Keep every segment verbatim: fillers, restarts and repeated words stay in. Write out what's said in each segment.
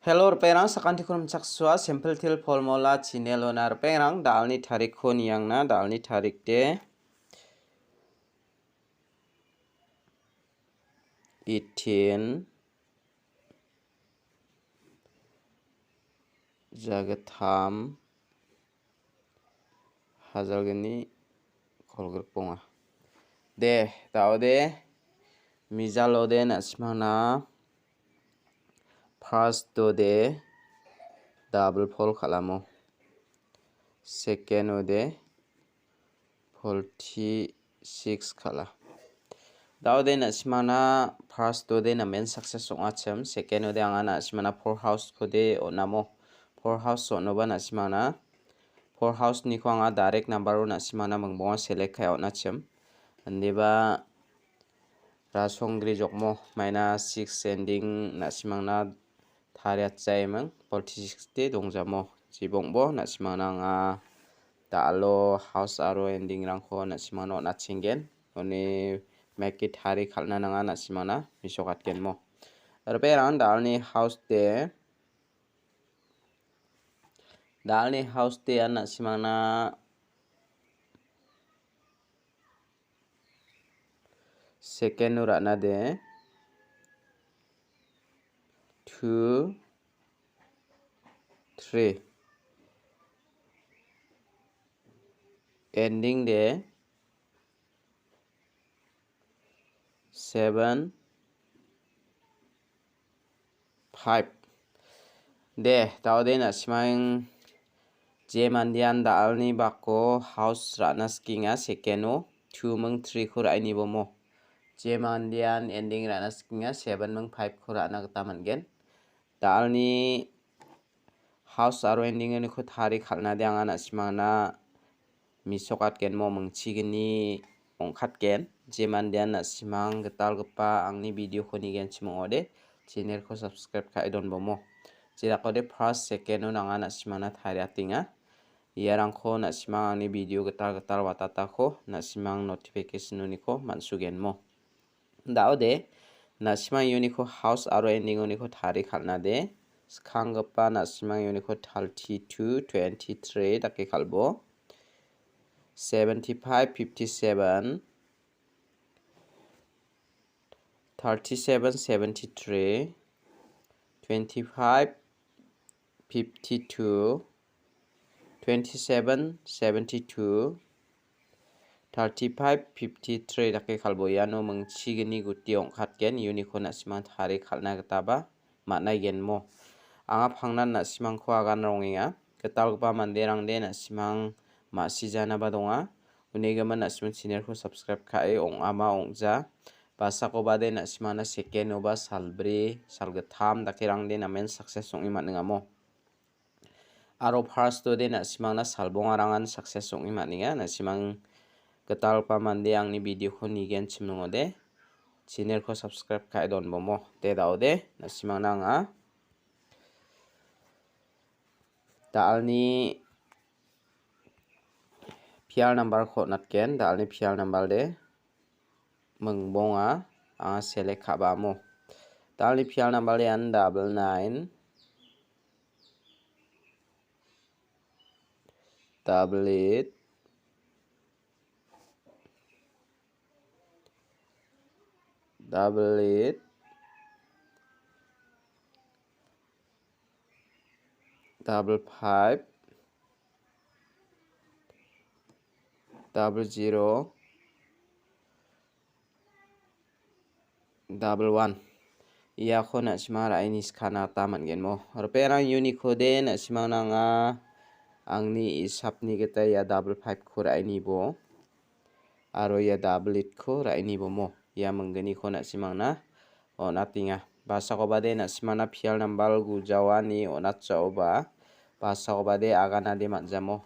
Hello, ripengrang, sakantikon rimchaksoa, Simple Teer Formula channel-ona ripengrang, da·alni tarikko niangna, da·alni tarik de eighteen, jagittam, hajalgni kolgrikbonga. De, da·ode, mijalode na·simangna first-ode double fold kal·amo. Second-ode forty-six kal·a. Da·ode na·simangna first-ode namen success ong·achim. Second-ode anga na·simangna four house-kode on·amo. Four house on·oba na·simangna four house-niko anga direct number-o na·simangna mingbonga select ka·e on·achim. Indiba rasonggrijokmo minus six ending na·simangna tariatjaiming forty-six-de dongjamo. Jibongbo na·simangna anga da·alo house aro ending-rangko na·simangna on·achenggen. Uni meke tari kal·na nanga na·simangna mesokatgenmo. Ripengrang da·alni house-de Da·alni house-de an na·simangna second-o ra·na de two, three. Ending de seven, five. De, da·ode na·simang je mandean da·alni bako house ra·na sikenga, second-o two ming three-ko ra·e nibomo. Je mandean ending ra·na sikenga, seven ming five-ko ra·na gita man·gen. Da·alni house aro ending-oniko tari kal·na de anga na·simangna mesokatgenmo mingchigni ong·katgen. Je mandean na·simang gitalgipa angni video-ko nigenchim ong·ode, channel-ko subscribe ka·e donbomo. Jedakode first, second-o nanga na·simangna tariatenga. Iarangko na·simang angni video gital gital watatako na·simang notification-oniko man·sugenmo. Da·ode, na·simang uniko house aro ending-oniko tari kal·na de. Skanggipa na·simang uniko thirty-two, twenty-three dake kal·bo. Seventy-five, fifty-seven, thirty-seven, seventy-three, twenty-five, fifty-two, twenty-seven, seventy-two, thirty-five, fifty-three dake kal·bo. Iano mingchigni guti ong·katgen, uniko na·simang tari kal·na gitaba man·aigenmo. Anga pangnan na·simangko agan rongenga. Gitalgipa manderangde na·simang ma·sijanaba donga. Unigimin na·simang channel-ko subscribe ka·e ong·ama ong·ja. Basakobade na·simangna second-oba salbri, salgittam dakerangde namen success ong·e man·engamo. Aro first-ode na·simangna salbongarangan success ong·e man·enga. Na·simang gitalgipa mande angni video-ko nigenchim ong·ode, channel-ko subscribe ka·e donbomo. De da·ode, na·simangna anga da·alni P R number-ko on·atgen, da·alni P R number de mingbonga, anga select ka·ba amo. Da·alni P R number de an double nine, double eight, double eight, double five, double zero, double one. Iako na·sima ra·e niskana gita man·genmo. Ripengrang uniko de na·simangna anga angni isapni gita ia double five-ko ra·e nibo. Aro ia double eight-ko ra·e nibomo. Ia minggniko na·simangna on·atenga. Basakobade na·simangna P R number gujaoani on·atjaoba, basakobade aganade man·jamo.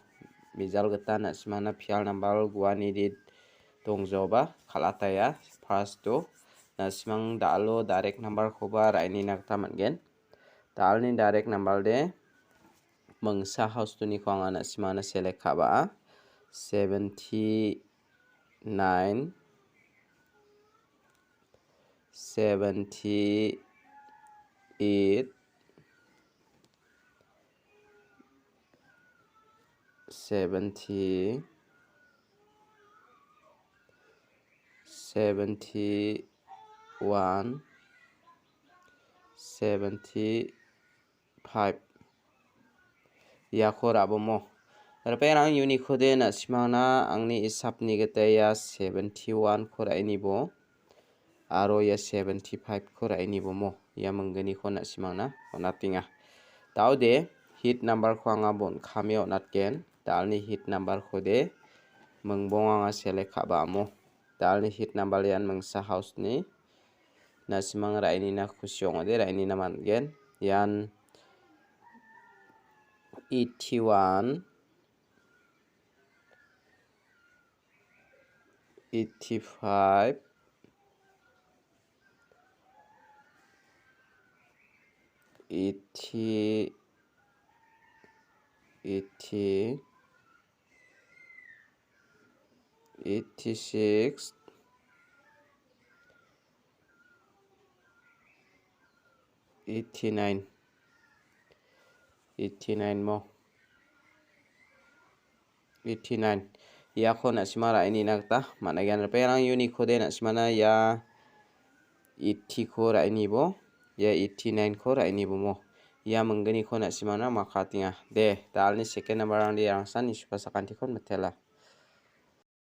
Bijal gita na·simangna P R number guanide dongjaoba, kal·ataia. First-o na·simang da·alo direct number-koba ra·e nina gita man·gen. Da·alni direct number de mingsa house-oniko anga na·simangna select ka·ba. Seventy-nine, seventy-eight, seventy, seventy one, seventy five. Iako ra·bomo. Ripengrang, uniko de na·simangna angni isapni gita ia seventy one ko ra·inibo. Aro ia seventy five ko ra·inibomo. Ia mingginiko na·simangna on·atenga. Daode hit number ko anga bon·kame on·atgen. Dalni hit number ko de mingbong anga select ka·ba amo. Dalni hit number ian mingsa house ni. Na·simang ra·inina kusi ong·ode, ra·inina man·gen. Ian eighty one, eighty five, eighty, eighty, eighty six, eighty nine, eighty nine mo. Eighty nine. Iako na·sima ra·e nina gita man·a, ian ripengrang, uniko de na·simana ia eighty ko ra·e nibo, ia eighty nine ko ra·e nibo mo. Ia mingginiko na·simana makatenga. De, dalni second number rangde iarangsan nisupa sakantikon mitela.